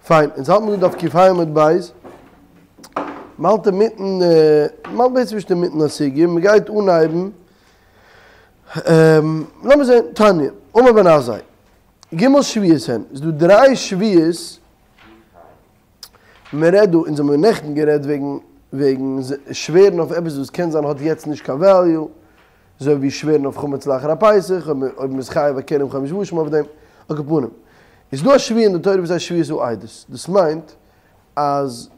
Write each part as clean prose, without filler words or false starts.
פיין, אונז האלט מיר דא דף ק"ה עמוד ב', מ'האלט אינמיטן, מ'האלט בעצם נישט אינמיטן א סוגיא, מ'גייט אנהייבן, לאמיר זען, תניא, אמר בן עזאי, ג' שבועות הן, ס'איז דא דריי שבועות, מ'רעדט דא, אונז האבן נעכטן גערעדט וועגן וועגן שווערן אויף עפעס וואס קען זיין האט יעצט נישט קיין וועליו, אזוי ווי שווערן אויף חמץ לאחר הפסח, אויב מ'איז חייב א קרן חמש ושים אויף דעם, על כל פנים. איז דא א שבועה אין די תורה וואס הייסט שבועת העדות, דאס מיינט אז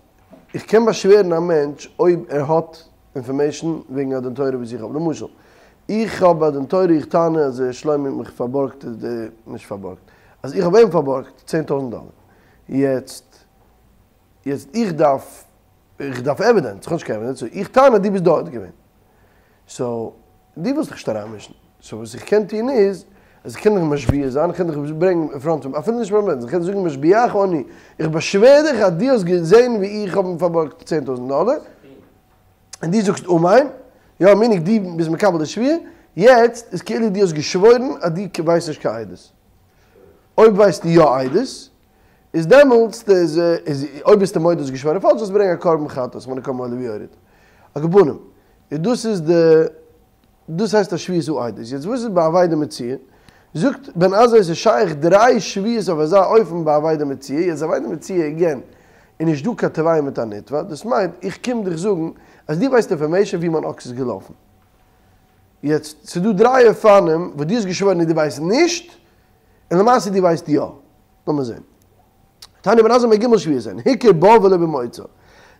איך קען באשווערן א מענטש אויב ער האט אינפארמעישן וועגן א דין תורה וואס איך האב, למשל, איך האב א דין תורה, איך טענה אז שלומי האט מיך פארבארגט די, נישט פארבארגט, אז איך האב אים פארבארגט 10,000 דאלער, יעצט, יעצט איך דארף, איך דארף עווידענס, איך האב נישט קיין עווידענס, סאו איך טענה אז דו ביסט דארט געווען. סאו, דו ווילסט דיך נישט אריינמישן. סאו וואס איך קען טון איז, אז איך קען דיך משביע זיין, איך קען דיך ברענגען אין פראנט פון, אפילו נישט ביים בית דין, איך קען זאגן משביעך אני, איך באשווער דיך אז דו האסט געזען ווי איך האב אים פארבארגט 10,000 דאלער, און דו זאגסט אמן, יא, מיינינג דו ביסט מקבל די שבועה, יעצט איז כאילו דו האסט געשוואוירן אז דו ווייסט נישט קיין עדות. אויב ווייסטו יא עדות, איז דעמאלטס איז איז אויב ביסטו מודה האסט געשוואוירן פאלש זאלסט ברענגען א קרבן חטאת, כ'מיין א קרבן עולה ויורד. על כל פנים, איז דאס איז די דאס הייסט א שבועת העדות. יעצט וואס איז ביי אבידה מציאה? זאגט בן עזאי עס איז שייך דריי שבועות אויף אזא אופן ביי אבידה מציאה, יעצט אבידה מציאה עגעין איז נישט דא קיין תובע מיט א נתבע, דאס מיינט איך קום דיך זאגן אז דו ווייסט אינפארמעישן ווי מיין אקס איז געלאפן. יעצט ס'איז דא דריי אופנים וואס דו האסט געשוואוירן אז דו ווייסט נישט, און למעשה דו ווייסט יא. לאמיר זען. תניא בן עזאי אומר ג' שבועות הן, הכיר בה ולא במוצאה.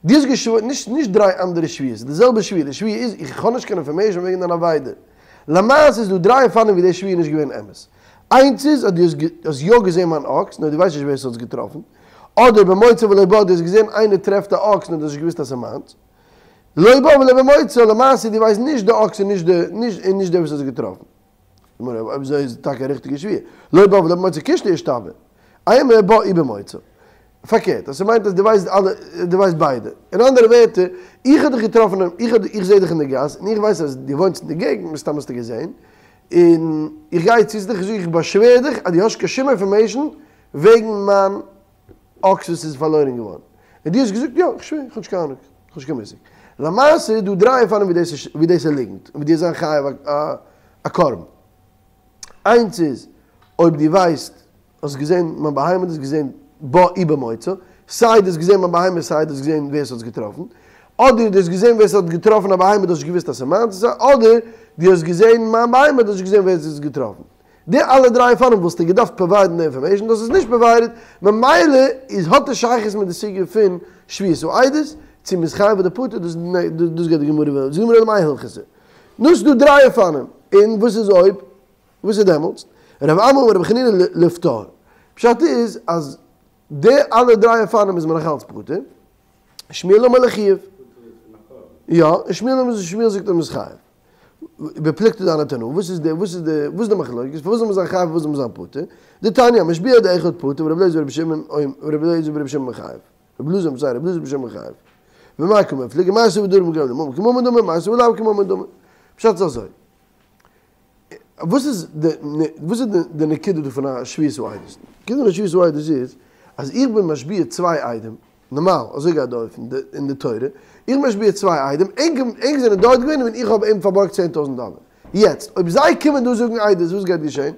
דו האסט געשוואוירן, נישט נישט דריי אנדערע שבועות, די זעלבע שבועה, די שבועה איז איך האב נישט קיין אינפארמעישן וועגן דיין אבידה. למעשה איז דא דריי אופנים ווי די שבועה איז נישט געווען אמת. איינס איז אז דו האסט יא געזען מיין אקס, נאר דו ווייסט נישט ווער עס האט עס געטראפן. אדער במוצאה ולא בה, דו האסט געזען איינער טרעפט א אקס נאר דו האסט נישט געוואוסט אז ס'איז מיינס. לא בה ולא במוצאה, למעשה דו ווייסט נישט די אקס און נישט די און נישט דער וואס האט עס געטראפן. גמרא, אויב אזוי איז טאקע א ריכטיגע שבועה. לא בה ולא במוצאה קושטא אשתבע. אימא בה ובמוצאה. פארקערט, אז ס'מיינט אז דו ווייסט אלע, דו ווייסט ביידע. אין אנדערע ווערטער, איך האב דיך געטראפן, איך האב, איך זעה דיך אין די גאס, און איך ווייס אז דו וואוינסט אין די געגנט, מסתם האסטו געזען, און איך גיי צו צו דיך, איך זאג, איך באשווער דיך אז דו האסט קיין שום אינפארמעישן וועגן מיין אקס וואס איז פארלוירן געווארן. און דו האסט געזאגט, יא, איך שווער, איך האב נישט קיין אהנונג, איך האב נישט קיין מושג. למעשה איז דא דריי אופנים ווי דאס איז, ווי דאס איז ליגנט, און ווי דו וועסט זיין חייב א קרבן. איינס איז, אויב דו ווייסט, האסט געזען מיין בהמה, דו האסט געזען בה ובמוצאה, סיי דו האסט געזען מיין בהמה סיי דו האסט געזען ווער עס האט עס געטראפן, אדער דו האסט געזען ווער עס האט געטראפן א בהמה, דו האסט נישט געוואוסט אז ס'איז מיינס, אדער דו האסט געזען מיין בהמה, דו האסט נישט געזען ווער עס האט עס געטראפן. די אלע דריי אופנים וואלסטו געדארפט פראוויידן די אינפארמעישן, דאס איז נישט פראוויידעד, ממילא איז האט עס שייכות מיט די סוגיא פון שבועת העדות, צו מ'איז חייב אדער פטור, דאס דאס גייט די גמרא וועלן, זאגט די גמרא למאי הלכתא. נו ס'דא דריי אופנים, און וואס איז אויב? וואס איז דעמאלטס? רב אמי אמר רבי חנינא לפטור. פשט איז אז די אלע דריי אופנים איז מען נאכאלץ פטור, שמואל אמר לחיוב. יא, שמואל אמר שמואל זאגט אז מ'איז חייב. בפלוגתא דהני תנאי, וואס איז די וואס איז די וואס איז די מחלוקת? פארוואס זאל מען זיין חייב פארוואס זאל מען זיין פטור? דתניא, המשביע עד אחד פטור ורבי אליעזר ברבי שמעון רבי אליעזר ברבי שמעון חייב. רבי אלעזר סארי רבי אלעזר ברבי שמעון חייב. במאי קמיפלגי מר סבר דברים הגורמים לממון כממון דמו מר סבר לאו כממון דמו. פשט איז אזוי. וואס איז די וואס איז די נקודה דא פון א שבועת העדות? די נקודה פון א שבועת העדות איז אז איך בין משביע צוויי עדים, נארמאל אזוי גייט די אופן אין די תורה, איך משביע צוויי עדים, ענק ענק זענען דארט געווען ווען איך האב אים פארבארגט 10,000 דאלער. יעצט אויב זיי קומען דא זאגן עדות וואס גייט געשען?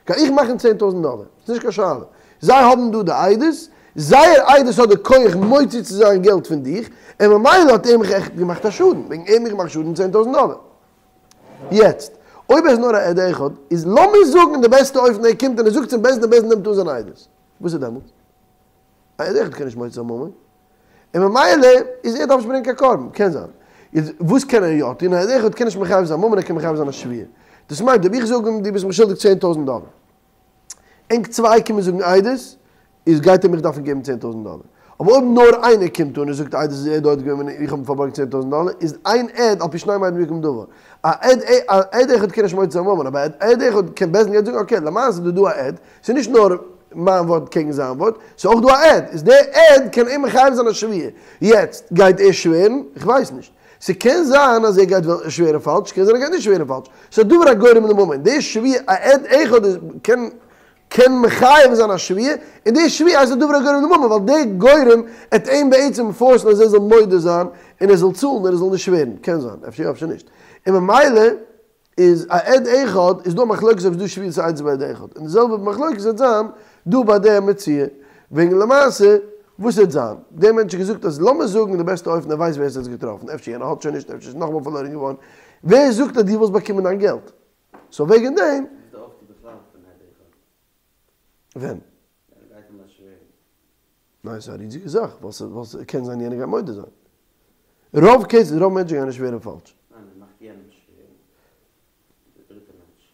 גיי איך מאכן 10,000 דאלער, ס'איז נישט קיין שאלה. זיי האבן דא די עדות, זייער עדות האט די כח מוציא צו זיין געלט פון דיך, און ממילא האט ער מיך עכט געמאכט א שאדן, וועגן ער האט מיך געמאכט שאדן 10,000 דאלער. יעצט, אויב ער איז נאר א עד אחד, איז לאמיר זאגן די בעסטע אופן ער קומט און ער זאגט צום בית דין, בית דין נעמט אן זיין עדות. וואס איז דעמאלטס? א עד אחד קען נישט מוציא זיין ממון. און ממילא איז ער דארף נישט ברענגען קיין קרבן. קען זיין. יעצט, וואס קען ער יא טון? א עד אחד קען נישט מחייב זיין ממון, ער קען מחייב זיין א שבועה. דאס מיינט, אויב איך זאג אים דו ביסט מיך שולדיג 10,000 דאלער. ענק צוויי קומען זאגן עדות, איז גייט ער מיך דארפן געבן 10,000 דאלער. אבער אויב נאר איינער קומט אן און זאגט עדות איז ער דארט געווען ווען איך האב אים פארבארגט 10,000 דאלער, איז איין עד על פי שניים עדים יקום דבר. א עד א עד אחד קען נישט מוציא זיין ממון, אבער א עד אחד קען בית דין גייט זאגן okay, למעשה איז דא דא א עד, ס'איז נישט נאר מיין ווארט קעגן זיין ווארט, ס'איז אויך דא א עד, איז דער עד קען אים מחייב זיין א שבועה. יעצט, גייט ער שווערן? איך ווייס נישט. ס'קען זיין אז ער גייט שווערן פאלש, ס'קען זיין ער גייט נישט שווערן פאלש. ס'איז א דבר הגורם לממון. די שבועה, א עד אחד איז קען. קען מחייב זיין א שבועה, און די שבועה הייסט א דבר הגורם לממון, ווייל די גורם עט אים בעצם פארסן אז ער זאל מודה זיין און ער זאל צאלן און ער זאל נישט שווערן, קען זיין, אפשר יא אפשר נישט, און ממילא איז א עד אחד, איז דא א מחלוקת אויב איז דא שבועת עדות ביי עד אחד, און די זעלבע מחלוקת וועט זיין דא ביי די מציאה, וועגן למעשה וואס וועט זיין, דער מענטש האט געזאגט אז לאמיר זאגן די בעסטע אופן ער ווייסט ווער עס האט עס געטראפן, אפשר יענער האט שוין נישט, אפשר איז נאכאמאל פארלוירן געווארן, ווער זאגט אז דו וואלסט באקומען דיין געלט? סאו וועגן דעם. וואס איז די אויפטו בכלל פון עד אחד? ווען? ווען גייט מען באשווערן? ניין ס'איז א ריזיגע זאך ווייל ס'קען זיין יענער גייט מודה זיין. רוב קעיסעס רוב מענטשן גייען נישט שווערן פאלש. ניין ער מאכט יענעם שווערן. די דריטע מענטש.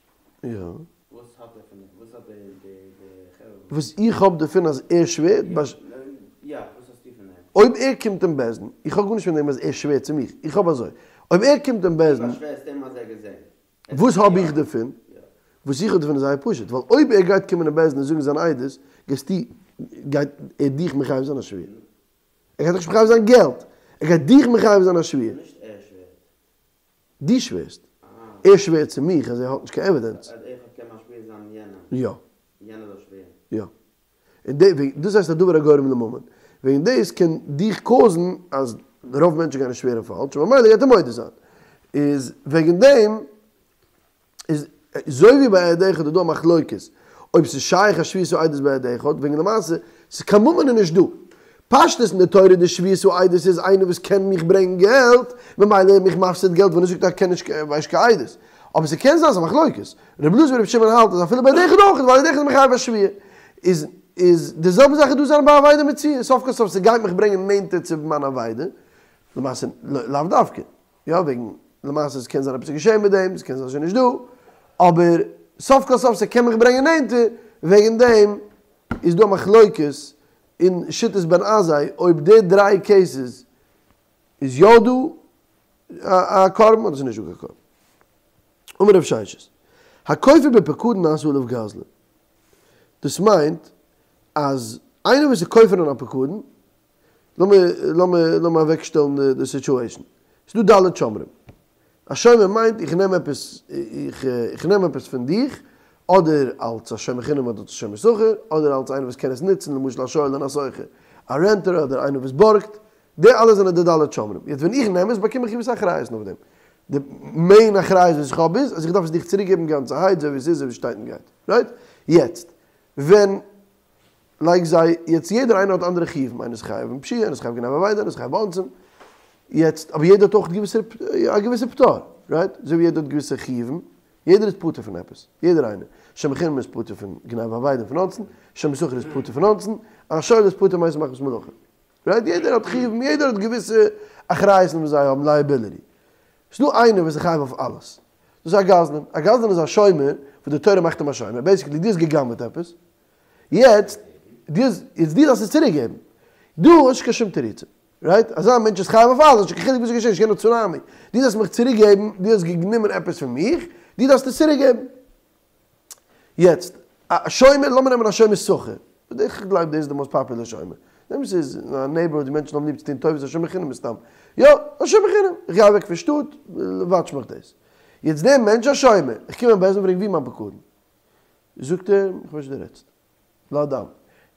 יא. וואס האט ער פון דעם? וואס האט די די חברה? וואס איך האב דערפון אז ער שווערט? יא וואס האסטו פון דעם? אויב ער קומט אין בית דין, איך האב גארנישט פון דעם אז ער שווערט צו מיך, איך האב אזוי, אויב ער קומט אין בית דין. דו באשווערסט אים אז ער האט געזען. וואס האב איך דערפון? וואס איך האב דערפון איז זייער פשוט, ווייל אויב ער גייט קומען אין בית דין און זאגן זיין עדות, גייסטו, גייט ער דיך מחייב זיין א שבועה. ער גייט דיך נישט מחייב זיין געלט, ער גייט דיך מחייב זיין א שבועה. נישט ער שווערט. דו שווערסט. ער שווערט צו מיך אז ער האט נישט קיין עווידענס. אז ער קען משביע זיין יענעם. יא. יענער זאל שווערן. יא. און די וועגן דאס הייסט א דבר הגורם לממון. וועגן דאס קען דיך קאוזן אז רוב מענטשן גייען נישט שווערן פאלש און ממילא גייט ער מודה זיין. איז וועגן דעם איז אזוי ווי ביי עד אחד איז דא א מחלוקת אויב ס'איז שייך א שבועת העדות ביי עד אחד, וועגן למעשה ס'איז קיין ממון איז נישט דא. פשטות אין די תורה די שבועת העדות איז איינער וואס קען מיך ברענגן געלט, ממילא איז מיך מפסיד געלט ווען ער זאגט אז ער קען נישט ווייסט קיין עדות. אבער ס'קען זיין ס'איז א מחלוקת. רבי אלעזר ברבי שמעון האלט אז אפילו ביי עד אחד אויך ווייל עד אחד איז מחייב א שבועה. איז איז די זעלבע זאך איז דא זיין ביי אבידה מציאה, סוף כל סוף ס'גייט מיך ברענגען נענטער צו מיין אבידה, למעשה לאו דווקא, יא וועגן למעשה ס'קען זיין עפעס איז געשען מיט דעם, ס'קען זיין ס'איז נישט דא, אבער סוף כל סוף ס'קען מיך ברענגען נענטער, וועגן דעם איז דא א מחלוקת אין שיטת בן עזאי אויב די דריי קעיסעס איז יא דא א קרבן אדער ס'איז נישט דא קיין קרבן. אמר רב ששת, הכופר בפקדון נעשה עליו גזלן. דאס מיינט אז איינער וואס איז כופר אין א פקדון, לאמיר לאמיר לאמיר אוועקשטעלן די סיטועשן, ס'איז דא ד' שומרים, א שומר מיינט איך נעם עפעס איך איך נעם עפעס פון דיך, אדער אלס א שומר חינם אדער אלס א שומר שכר, אדער אלס איינער וואס קען עס נוצן, למשל א שואל און א שוכר, א רענטער אדער איינער וואס בארגט, די אלע זענען די ד' שומרים. יעצט ווען איך נעם עס באקום איך געוויסע אחריות נאך דעם. די מעין אחריות וואס איך האב איז אז איך דארף עס דיך צוריק געבן גאנצערהייט אזוי ווי עס איז אזוי ווי עס שטייט און גייט. רייט? יעצט ווען לייק זיי יעצט יעדער איינער האט אנדערע חיובים איינער איז חייב אין פשיעה איינער איז חייב גניבה ואבידה איינער איז חייב באונסים יעצט אבער יעדער האט אויך געוויסע א געוויסע פטור רייט אזוי ווי יעדער האט געוויסע חיובים יעדער איז פטור פון עפעס יעדער איינער שומר חינם איז פטור פון גניבה ואבידה און פון אונסין שומר שכר איז פטור פון אונסין א שואל איז פטור מת מחמת מלאכה רייט יעדער האט חיובים יעדער האט געוויסע אחריות'ן וואס זיי האבן לייעביליטי ס'דא איינער וואס איז חייב אויף אלעס דאס איז א גזלן א גזלן איז א שומר וואס די תורה מאכט אים א שומר בעיסיקלי דו האסט גע'גנב'עט עפעס יעצט דו האסט יעצט דו דארפסט עס צוריק געבן, דו האסט נישט קיין שום תירוצים, רייט? אזא מענטש איז חייב אויף אלעס, נישט קיין חילוק וואס איז געשען, נישט געווען א צונאמי, דו דארפסט מיך צוריק געבן, דו האסט גענומען עפעס פון מיך, דו דארפסט עס צוריק געבן. יעצט, א שומר, לאמיר נעמען א שומר שכר, איך גלייב דאס איז די מאסט פאפולער שומר, נעם עס איז אין א נעיבארהוד ווי מענטשן האבן ליב צו טון טובות, א שומר חינם מסתם, יא, א שומר חינם, איך גיי אוועק פון שטאט, וואטש מיך דאס. יעצט דער מענטש א שומר, איך קום אין בית דין פרעג ווי מיין פקדון? זאגט ער, איך ווייס נישט וואס דו רעדסט. להדם.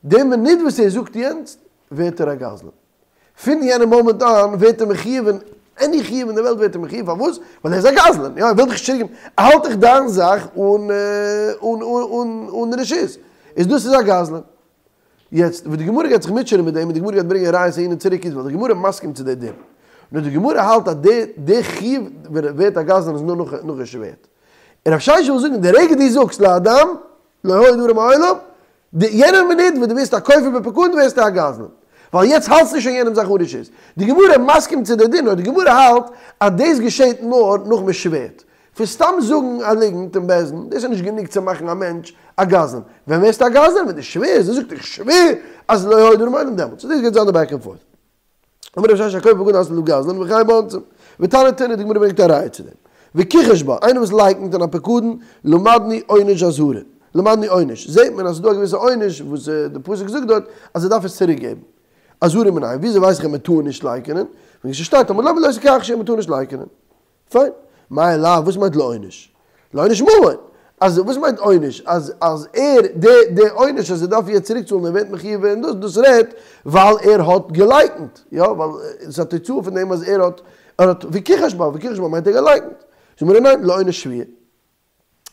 די מינוט וואס ער זאגט יענץ, ווערט ער א גזלן. פון יענע מאמענט אן ווערט ער מחיוב אין עני חיוב אין די וועלט ווערט ער מחיוב, פארוואס? ווייל ער איז א גזלן, יא, ער וויל דיך נישט צוריקגעבן, ער האלט דיך דיין זאך אן אן אן אן רשות. איז דאס איז א גזלן. יעצט וואס די גמרא גייט זיך מוטשענען מיט דעם און די גמרא גייט ברענגען ראיות אהין און צוריק איז ווייל די גמרא מסכים צו די דין. נאר די גמרא האלט אז די די חיוב ווען ער ווערט א גזלן איז נאר נאך נאך ער שווערט. און רב ששת וויל זאגן די רגע דו זאגסט להדם לא היו דברים מעולם, די יענע מינוט וואס דו ווערסט א כופר בפקדון ווערסטו א גזלן. ווייל יעצט האלטסטו שוין יענעם זאך אן רשות. די גמרא מסכים צו די דין נאר די גמרא האלט אז דאס געשעט נאר נאך מען שווערט. פון סתם זאגן א ליגנט אין בית דין, דאס איז נישט גענוג צו מאכן א מענטש א גזלן. ווען ווערסטו א גזלן? ווען דו שווערסט, דו זאגסט איך שווער אז לא היו דברים מעולם דעמאלטס. דאס גייט זיין די בעק ענד פארט. אמר רב ששת הכופר בפקדון נעשה עליו גזלן וחייב באונסין. ותניא תונא, די גמרא ברענגט א ראיה צו דעם. וכחש בה, איינער וואס לייקנט אין א פקדון, למדנו עונש אזהרה. למדנו עונש, זעט מען אז ס'איז דא א געוויסע עונש וואס די פסוק זאגט דארט אז ער דארף עס צוריק געבן. אזהרה מנין, וויאזוי ווייס איך אז מען טאר נישט לייקענען? ווען ס'שטייט תלמוד לומר לא תכחשו אז מען טאר נישט לייקענען. פיין. מאי לאו, וואס מיינט לעונש? לעונש ממון. אז וואס מיינט עונש? אז אז ער די די עונש אז ער דארף יעצט צוריק צאלן ער ווערט מחויב אין דאס דאס רעדט ווייל ער האט געלייקנט, יא ווייל עס איז א תוצאה פון דעם אז ער האט ער האט וכחש בה וכחש בה מיינט ער געלייקנט. זאגט די גמרא ניין לעונש שבועה.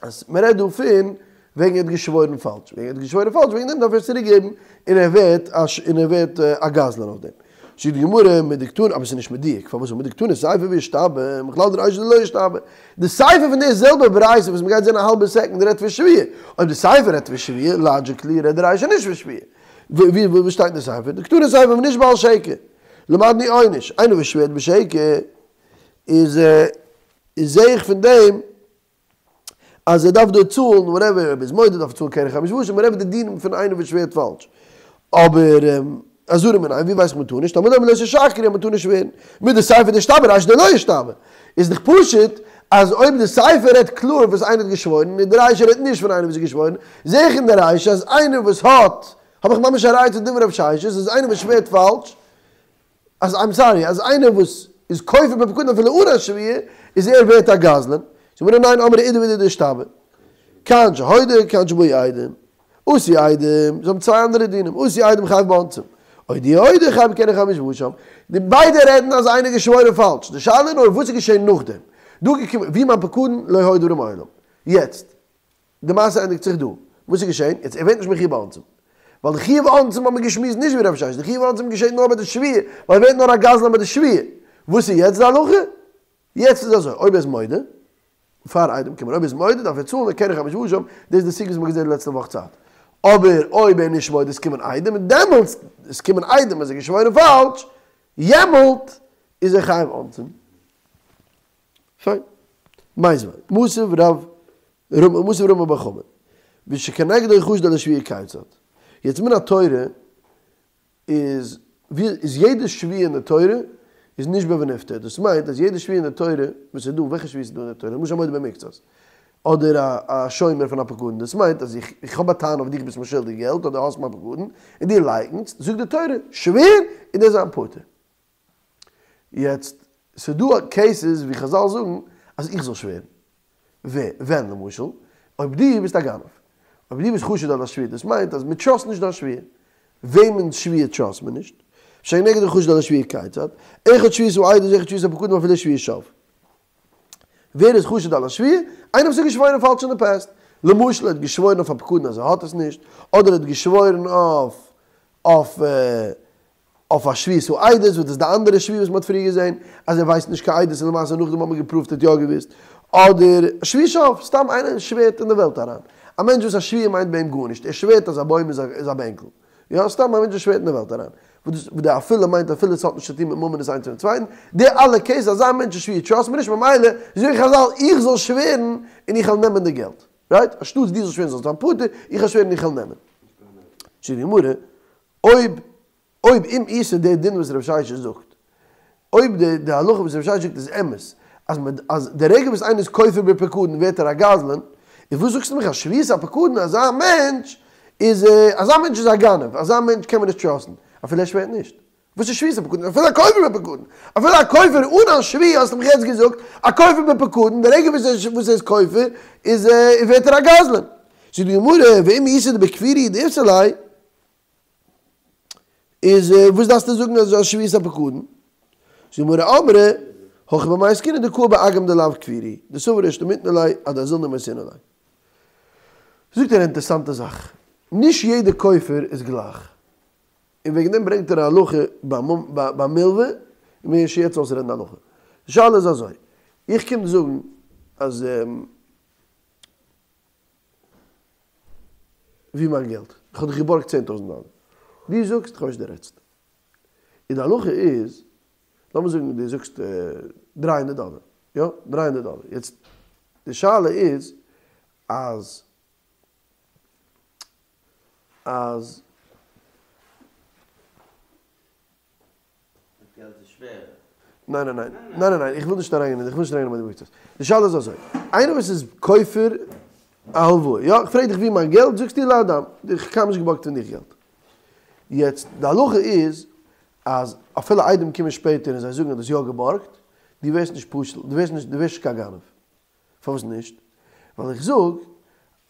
אז מען רעדט דא פון וועגן ער האט געשוואוירן פאלש, וועגן ער האט געשוואוירן פאלש וועגן דעם דארף ער עס צוריק געבן און ער ווערט א און ער ווערט א גזלן אויף דעם. זאגט די גמרא מדקתני, אבער עס איז נישט מדויק, פארוואס מדקתני סיפא ואישתבע, מכלל דרישא דלא אישתבע. די סיפא פון די זעלבע ברייתא וואס מען גייט זען א האלבע סעקונד רעדט פון שבועה, אויב די סיפא רעדט פון שבועה, לאדזשיקלי רעדט די רישא נישט פון שבועה. ווי וואס שטייט אין די סיפא? דקתני סיפא ונשבע על שקר, למדנו עונש, איינער וואס שווערט בשקר איז איז זעה איך פון דעם אז ער דארף דא צאלן וואטעווער, אויב איז מודה דארף ער צאלן קרן חמש וששים וואטעווער די דינים פון איינער וואס שווערט פאלש. אבער אזהרה מנין ווי ווייסט מען טאר נישט תלמוד לומר לא תשקרו אז מען טאר נישט שווערן מדסיפא דאישתבע רישא דלא אישתבע איז דאך פשוט אז אויב די סיפא רעדט קלאר וואס איינער האט געשוואוירן און די רישא רעדט נישט פון איינער וואס איז געשוואוירן זעה איך אין די רישא אז איינער וואס האט האב איך ממש א ראיה צו דברי רב ששת אז איינער וואס שווערט פאלש אז איים סארי אז איינער וואס איז כופר בפקדון אפילו אן א שבועה איז ער ווערט א גזלן, זאגט די גמרא ניין אמרי אידי ואידי דאישתבע, כגון שהודה כגון שבאו עדים, אתו עדים, זיי האבן צוויי אנדערע דינים, אתו עדים חייב באונסין, אודויי הודה חייב בקרן וחמש וששים, די ביידע רעדן אז איינער געשוואוירן פאלש, די שאלה איז נאר וואס איז געשען נאכדעם, דא געקומען ווי מיין פקדון לא היו דברים מעולם, יעצט די מעשה ענדיגט זיך דא. וואס איז געשען? יעצט ער ווערט נישט מחויב באונסין. ווייל די חיוב אונסים האט מען געשמועסט נישט ווי רב ששת, די חיוב אונסים געשעט נאר ביי די שבועה, ווייל ער ווערט נאר א גזלן ביי די שבועה. וואס איז יעצט די הלכה? יעצט איז אזוי, אויב ער איז מודה, פאר עדים קומען, אויב ער איז מודה דארף ער צאלן די קרן חמש וששים, דאס איז די סוגיא וואס מ'האט געזען די לעצטע וואך צייט. אבער אויב ער איז נישט מודה עס קומען עדים, און דעמאלטס עס קומען עדים אז ער האט געשוואוירן פאלש, יעמאלט איז ער חייב אונסים. פיין. מיתיבי, מתיב רב רמי מתיב רמי בר חמא. ושכנגדו חשוד על השבועה כיצד. יעצט מן התורה איז ווי איז יעדע שבועה אין די תורה איז נשבע ונפטר. דאס מיינט אז יעדע שבועה אין די תורה וואס איז דא, וועלכע שבועה איז דא אין די תורה? למשל מודה במקצת. אדער א א שומר פון א פקדון. דאס מיינט אז איך איך האב א טענה אויף דיך ביסט מיר שולדיג געלט אדער האסט מיין פקדון און דו לייקנסט, זאגט די תורה, שווער און דו'סט זיין פטור. יעצט, ס'דא קעיסעס ווי חזל זאגן אז איך זאל שווערן. ווער? ווען למשל? אויב דו ביסט א גנב. אויב דו ביסט חשוד על השבועה, דאס מיינט אז מ'טראסט נישט דיין שבועה. וועמענס שבועה טראסט מען נישט? שכנגדו חשוד על השבועה כיצד? אחד שבועת העדות ואחד שבועת הפקדון ואפילו שבועת שוא. ווער איז חשוד על השבועה? איינער וואס האט געשוואוירן פאלש אין די פעסט. למשל ער האט געשוואוירן אויף א פקדון אז ער האט עס נישט, אדער ער האט געשוואוירן אויף אויף אויף א שבועת העדות, וואס דאס איז די אנדערע שבועה וואס מען האט פריער געזען, אז ער ווייסט נישט קיין עדות און למעשה נאכדעם האט מען געפרואווט ער האט יא געוואוסט, אדער שבועת שוא, סתם איינער שווערט אין די וועלט אריין, א מענטש וואס א שבועה מיינט ביי אים גארנישט, ער שווערט אז א בוים איז א בענקל, יא, סתם א מענטש וואס שווערט אין די וועלט אריין, וואס דאס וואס די אפילו מיינט אפילו עס האט נישט צוטון מיט ממונות איינס צום צווייטן, די אלע קעיס אזא מענטש'ס שבועה טראסט מען נישט ממילא זאגן חזל איך זאל שווערן און איך וועל נעמען די געלט, רייט? אנשטאטס דו זאלסט שווערן זאלסט זיין פטור, איך וועל שווערן און איך וועל נעמען. זאגט די גמרא, אויב אויב אם איתא דער דין וואס רב ששת זאגט, אויב די די הלכה וואס רב ששת זאגט איז אמת, אז מען אז די רגע וואס איינער איז כופר בפקדון ווערט ער א גזלן, איז וואס זאגסטו מיך אז שבועת הפקדון אזא מענטש איז אזא מענטש איז א גנב, אזא מענטש קען מען נישט טראסטן, אפילו ער שווערט נישט. וואס איז שבועת הפקדון? אפילו א כופר בפקדון, אפילו א כופר אן א שבועה האסטו מיך יעצט געזאגט, א כופר בפקדון, די רגע וואס ער וואס ער איז כופר איז ווערט ער א גזלן. זאגט די גמרא, ואם איתא דבכפירה הוא דאיפסי ליה, איז וואס דארפסטו זאגן אז שבועת הפקדון? זאגט די גמרא אמרי, הכא במאי עסקינן דקאי באגם דלאו כפירה, דסבר אשתמיטנא ליה אדאזילנא ומייתינא ליה. זאגט ער א אינטערסאנטע זאך, נישט יעדע כופר איז גלייך, און וועגן דעם ברענגט ער א הלכה ביי מלווה, און מיר גייען שוין יעצט אויסרעדן די הלכה. די שאלה איז אזוי, איך קום זאגן אז ווי מיין געלט? איך האב דיך געבארגט 10,000 דאלער. דו זאגסט, איך ווייס נישט דו רעדסט. און די הלכה איז, לאמיר זאגן דו זאגסט 300 דאלער, יא? 300 דאלער. יעצט, די שאלה איז אז אז געלט איז שווערער. ניין ניין ניין ניין ניין ניין איך וויל נישט אריינגיין איך וויל נישט אריינגיין אין די מקצות. די שאלה איז אזוי, איינער וואס איז כופר א הלוואה, יא, איך פרעג דיך ווי מיין געלט, זאגסטו להדם, איך האב קיינמאל נישט געבארגט פון דיך געלט. יעצט די הלכה איז אז אפילו עדים קומען שפעטער און זיי זאגן אז דו האסט יא געבארגט, דו ווערסט נישט פסול, דו ווערסט נישט, דו ווערסט נישט קיין גנב. פארוואס נישט? ווייל איך זאג.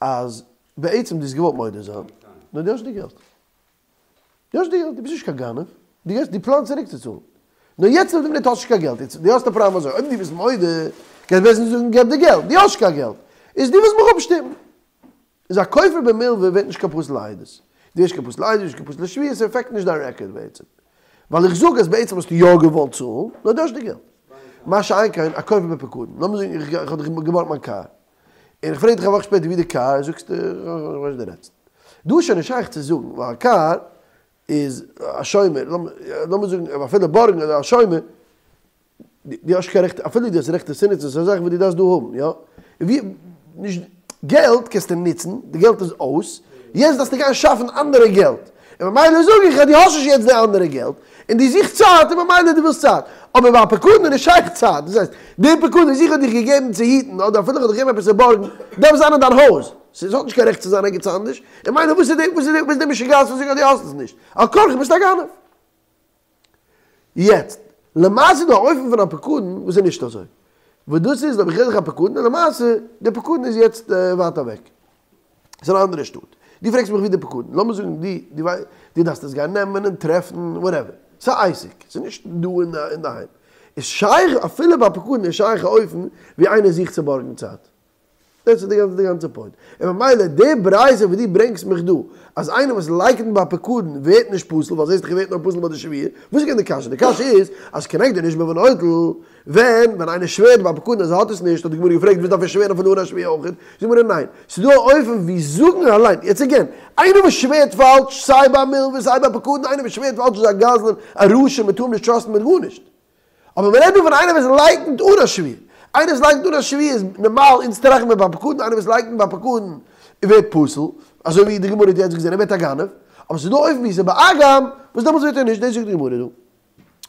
אז בעצם דו האסט געוואלט מודה זיין, נאר דו האסט נישט די געלט. דו האסט די געלט, דו ביסט נישט קיין גנב, דו גייסט, דו פלאנסט צוריק צו צאלן. נאר יעצט אויף די מינוט האסט נישט קיין געלט, יעצט דו האסט א פראבלעם אזוי, אויב דו ביסט מודה, גייט בית דין זאגן געב די געלט, דו האסט נישט קיין געלט, איז דו ווילסט מיך אפשטופן. איז א כופר במלוה ווערט נישט קיין פסול לעדות. דו ווערסט קיין פסול לעדות, נישט קיין פסול לשבועה, ס'עפעקט נישט דיין רעקארד בעצם. ווייל איך זאג אז בעצם האסטו יא געוואלט צאלן, נאר דו האסט נישט די געלט. מה שאין כן א כופר בפקדון. לאמיר זאגן איך האב דיך געבארגט מיין קאר, און איך פרעג דיך א וואך שפעטער ווי די קאר, זאגסטו איך ווייס נישט וואס דו רעדסט. דא איז שוין נישט שייך צו זאגן, ווייל א קאר איז א שומר, לאמיר זאגן אפילו בארגן אדער א שומר, דו האסט קיין רעכט, אפילו דו האסט רעכט עס צו נוצן, ס'איז א זאך וואס דו דארפסט דא האבן, יא? ווי, נישט, געלט קענסטו נוצן, די געלט איז אויס, יעצט דארפסטו גיין שאפן אנדערע געלט, און ממילא זאג איך אז דו האסט נישט יעצט די אנדערע געלט, און דו זוכסט צייט, און ממילא דו ווילסט צייט. אבער ביי א פקדון איז נישט שייך צייט, דאס הייסט, די פקדון וואס איך האב דיך געגעבן צו היטן, אדער אפילו איך האב דיך געגעבן עפעס צו בארגן, דארף זיין אין דיין הויז, ס'האט נישט קיין רעכט צו זיין ערגעץ אנדערש, און ממילא וואס איז די, וואס איז די, וואס איז די משוגעת פון זאגן אז דו האסט עס נישט? על כרחך ביסטו א גנב. יעצט, למעשה איז דא א אופן פון א פקדון וואס איז נישט אזוי. וואס דאס איז, אויב איך געב דיך א פקדון און למעשה די פקדון איז יעצט ווייט אוועק. ס'איז אין א אנדערע שטאט. דו פרעגסט מיך ווי די פקדון. לאמיר זאגן דו, דו ווייסט, דו דארפסט עס גיין נעמען און טרעפן, וואטעווער. ס'איז א עסק. ס'איז נישט דא אינדערהיים. איז שייך, אפילו ביי פקדון איז שייך א אופן ווי איינער זוכט צו בארגן צייט. דאס איז די גאנצע פוינט. און ממילא די ברייתא וואס דו ברענגסט מיך דא, אז איינער וואס לייקנט ביי פקדון ווערט נישט פסול, ווייל זעסט דאך ער ווערט נאר פסול ביי די שבועה, וואס איז געווען די קשיא? די קשיא איז אז כנגדו נשבע ונוטל, ווען ווען איינער שווערט ביי פקדון אז ער האט עס נישט, האט די גמרא געפרעגט וואס דארף ער שווערן אפילו אן א שבועה אויך? זאגט די גמרא ניין, ס'איז דא א אופן ווי זאגן אליין, יעצט אגעין, איינער וואס שווערט פאלש סיי ביי מלוה סיי ביי פקדון, איינער וואס שווערט פאלש איז א גזלן, א רשע, מ'טאר אים נישט טראסטן מיט גארנישט. אבער מען רעדט דא פון איינער וואס לייקנט אן א שבועה. איינער וואס לייקנט אן א שבועה איז נארמאל, אונז טראכטן מיר ביי פקדון, איינער וואס לייקנט ביי פקדון ווערט פסול, אזוי ווי די גמרא האט יעצט געזען, ער ווערט א גנב. אבער ס'איז דא אופן ווי ס'איז באגם, וואס דעמאלטס ווערט ער נישט, דאס זאגט די גמרא דא.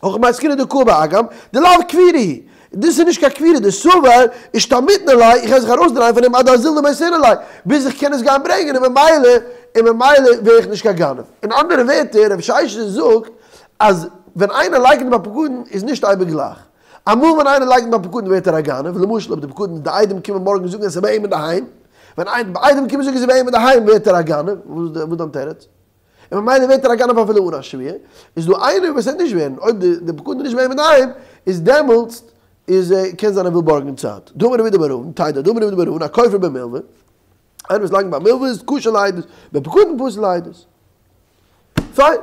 הכא במאי עסקינן דקאי באגם, דלאו כפירה היא. דאס איז נישט קיין כפירה, דסבר אשתמיטנא ליה, איך גיי זיך ארויסדרייען פון אים עד דאזיל ומייתינא ליה, ביז איך קען עס גיין ברענגען און ממילא און ממילא ווער איך נישט קיין גנב. אין אנדערע ווערטער, רב ששת זאגט אז ווען איינער לייקנט ביי פקדון איז נישט אייביג גלייך. אמאל ווען איינער לייקנט ביי פקדון ווערט ער א גנב, למשל אויב די פקדון די עדים קומען מארגן זאגן אז ס'איז ביי אים אינדערהיים, ווען עדים קומען זאגן ס'איז ביי אים אינדערהיים ווערט ער א גנב, וואס איז דיין תירוץ? און ממילא ווערט ער א גנב אפילו אן א שבועה, איז דא איינער וואס וועט נישט ווערן, אויב די פקדון איז נישט ביי אים אינדערהיים, איז דעמאלטס איז קען זיין ער וויל בארגן צייט. דאמר רב אידי בר אבין, תדע, דאמר רב אידי בר אבין, הכופר במלוה, איינער וואס לייקנט ביי מלוה איז כשר לעדות, בפקדון פסול לעדות. פיין,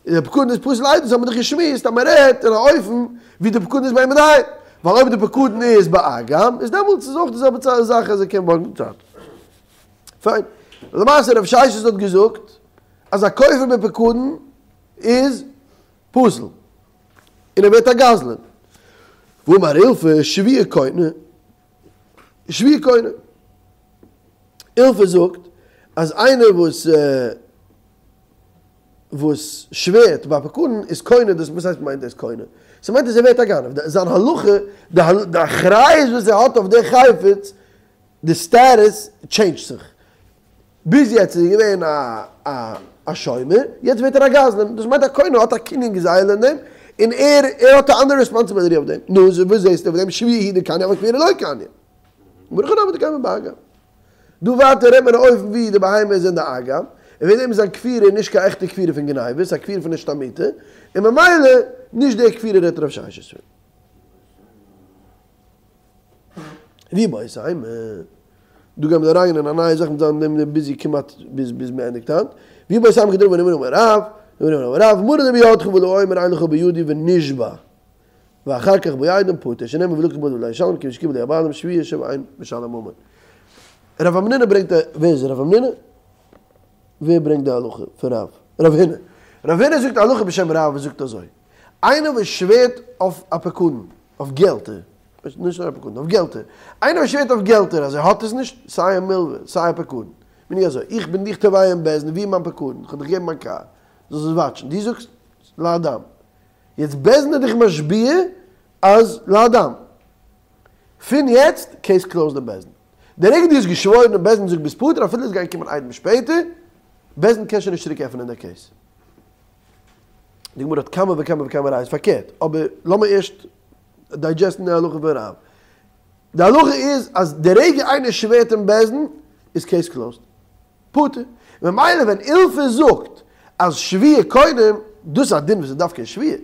און די פקדון איז פסול לעדות האבן מיר דאך געשמועסט אז מען רעדט אין א אופן ווי די פקדון איז ביי אים אינדערהיים, ווייל אויב די פקדון איז באגם איז דעמאלטס איז אויך די זעלבע זאך אז ער קען בארגן צייט. פיין. למעשה רב ששת האט געזאגט אז א כופר בפקדון איז פסול און ער ווערט א גזלן. ואמר אילפא שבועה קונה, שבועה קונה. אילפא זאגט אז איינער וואס וואס שווערט ביי פקדון איז קונה דאס וואס הייסט מיינט דאס קונה? ס'מיינט אז ער ווערט א גנב, זיין הלכה, די אחריות וואס ער האט אויף די חפץ, די סטעטוס טשעינדזשט זיך. ביז יעצט איז ער געווען א א שומר, יעצט ווערט ער א גזלן, דאס מיינט א קונה האט א קנין גזילה אין דעם, און ער ער האט א אנדערע רעספאנסיביליטי אויף דעם. נו, וואס זעסטו אויף דעם? שבועה הוא דקניא אבל כפירה לא קניא. גמרא הכא נמי דקיימא באגם. דא ווייטער רעדט מען אויף ווי די בהמה איז אין די אגם, און וועגן דעם איז זיין כפירה נישט קיין עכטע כפירה פון גניבה, ס'איז א כפירה פון אשתמיטה, און ממילא נישט די כפירה רעדט רב ששת פון. ואיבעית אימא, דא גייען מיר אריין אין א נייע זאך מיר זענען דעם ביזי כמעט ביז ביז מען ענדיגט היינט, ואיבעית אימא כדרבא מרימר אמר רב, רבא אמר רב, מרה דבידך ולאומר אין לך בידי ונשבע. ואחר כך באו עדים פטור, שנאמר ולקח בעליו ולא ישלם כיוון שקיבל לו הבעלים שבועה שאין משלם ממון. רב המנונא ברענגט א, ווער איז רב המנונא? ווער ברענגט די הלכה פון רב? רב הונא. רב הונא זאגט א הלכה בשם רב וואס זאגט אזוי, איינער וואס שווערט אויף א פקדון, אויף געלטער, נישט נאר א פקדון, אויף געלטער, איינער וואס שווערט אויף געלטער אז ער האט עס נישט, סיי א מלווה, סיי א פקדון, בין איך אזוי, איך בין דיך תובע אין בית דין, ווי איז מיין פקדון? איך האב דיך געגעבן מיין קאר, זאלסט עס וואטשן, דו זאגסט להדם. יעצט בית דין איז דיך משביע אז להדם. פון יעצט קעיס קלאוזד אין בית דין. די רגע דו האסט געשוואוירן און בית דין זאגט ביסט פטור אפילו עס גייען קומען עדים שפעטער, בית דין קען שוין נישט צוריק עפענען די קעיס. די גמרא האט כמה וכמה וכמה ראיות פארקערט, אבער לאמיר ערשט דיידזשעסטן די הלכה פון רב. די הלכה איז אז די רגע איינער שווערט אין בית דין. איז קעיס קלאוזד. פטור. ממילא ווען אילפא זאגט אז שבועה קונה, דאס איז א דין וואס איז דווקא שבועה.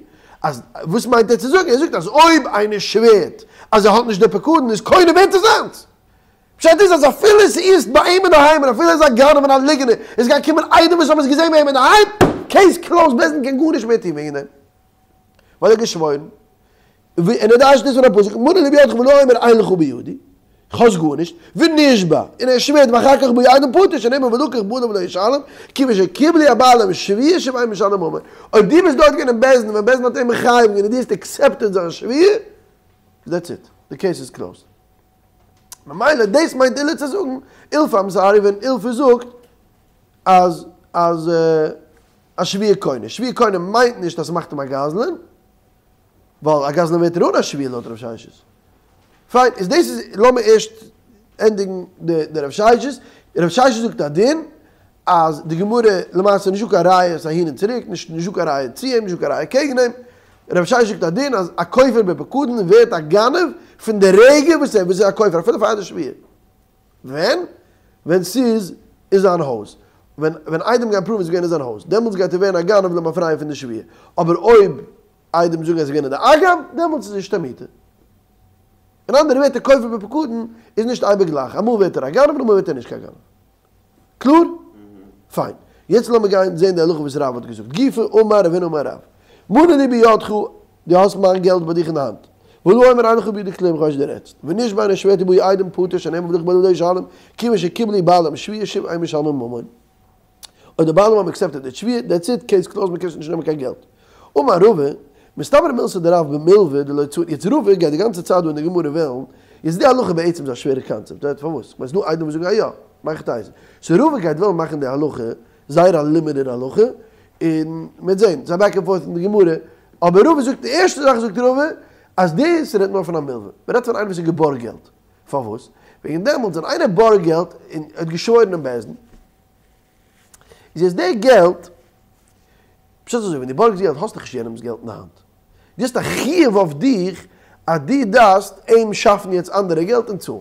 אז וואס מיינט ער צו זאגן? ער זאגט אז אויב איינער שווערט אז ער האט נישט די פקדון איז קונה ווערט עס זיינס. פשט איז אז אפילו ס'איז ביי אים אינדערהיים און אפילו ער איז א גנב און א ליגענער עס גייען קומען עדים וואס האבן עס געזען ביי אים אינדערהיים, קעיס קלאוזד בית דין קען גארנישט מער טון וועגן דעם ווייל ער האט געשוואוירן. און ער דרש'נט דאס פון א פסוק מנה לי בידך ולא אומר אין לך בידי, כ'האב גארנישט, ונשבע, און ער שווערט ואחר כך באו עדים פטור שנאמר ולקח בעליו ולא ישלם, כיוון שקיבלו הבעלים שבועה שוב אין משלמים ממון. אויב דו ביסט דארט געווען אין בית דין ווען בית דין האט אים מחייב געווען און דו האסט עקסעפטעד זיין שבועה, דעטס איט, די קעיס איז קלאוזד. ממילא דאס מיינט עולא צו זאגן, אילפא איים סארי ווען אילפא זאגט אז אז א שבועה קונה, שבועה קונה מיינט נישט אז ס'מאכט אים א גזלן, ווייל א גזלן ווערט ער אן א שבועה לויט רב ששת. פיין, איז דאס איז, לאמיר ערשט ענדיגן די די רב ששת. רב ששת זאגט א דין אז די גמרא למעשה נישט דא קיין ראיות אהין און צוריק, נישט נישט דא קיין ראיה צו אים, נישט דא קיין ראיה קעגן אים. רב ששת זאגט א דין אז א כופר בפקדון ווערט א גנב פון די רגע וואס ער וואס איז א כופר אפילו פאר די שבועה. ווען? ווען ס'איז אין זיין הויז. ווען ווען עדים גייען פראוון ס'איז געווען אין זיין הויז, דעמאלטס גייט ער ווערן א גנב למפרע פון די שבועה. אבער אויב עדים זאגן אז ס'איז געווען אין די אגם, דעמאלטס איז אישתמיטה. אין אנדערע ווערטער כופר בפקדון איז נישט אייביג גלייך, אמאל ווערט ער א גנב און אמאל ווערט ער נישט קיין גנב. קלאר? פיין. יעצט לאמיר גיין זען די הלכה וואס רב האט געזאגט. גופא אמר רב הונא אמר רב. מנה לי בידך, דו האסט מיין געלט ביי דיך אין די האנט. ולא אומר אין לך בידי כלום, כ'ווייס נישט דו רעדסט. ונשבע און ער שווערט ובאו עדים פטור שנאמר ולקח בעליו ולא ישלם, כיוון שקיבלו בעלים שבועה שוב אין משלמים ממון. אויב די בעלים האבן עקסעפטעד די שבועה, דעטס איט, קעיס קלאוזד מען קען שוין נישט נעמען קיין געלט. אמר רבא, מסתברא מילתא דרב במלוה דלא צ, יעצט רבא גייט די גאנצע צייט דא אין די גמרא וועלן, יעצט די הלכה בעצם איז א שווערע קאנצעפט, רייט פארוואס? כ'מיין ס'דא עדים וואס זאגן א יא, מהיכי תיתי. סאו רבא גייט וועלן מאכן די הלכה זייער א לימיטעד הלכה, און מ'וועט זען, ס'איז א בעק ענד פארט אין די גמרא, אבער רבא זאגט, די ערשטע זאך זאגט רבא, אז דאס רעדט נאר פון א מלוה, מ'רעדט פון איינער וואס האט געבארגט געלט, פארוואס? וועגן דעמאלטס ווען איינער בארגט געלט און האט געשוואוירן אין בית דין, איז יעצט די געלט, פשט אזוי, ווען דו בארגסט געלט האסטו דאך נישט יענעמס געלט אין די האנט, דו האסט א חיוב אויף דיך אז דו דארפסט אים שאפן יעצט אנדערע געלט און צאלן.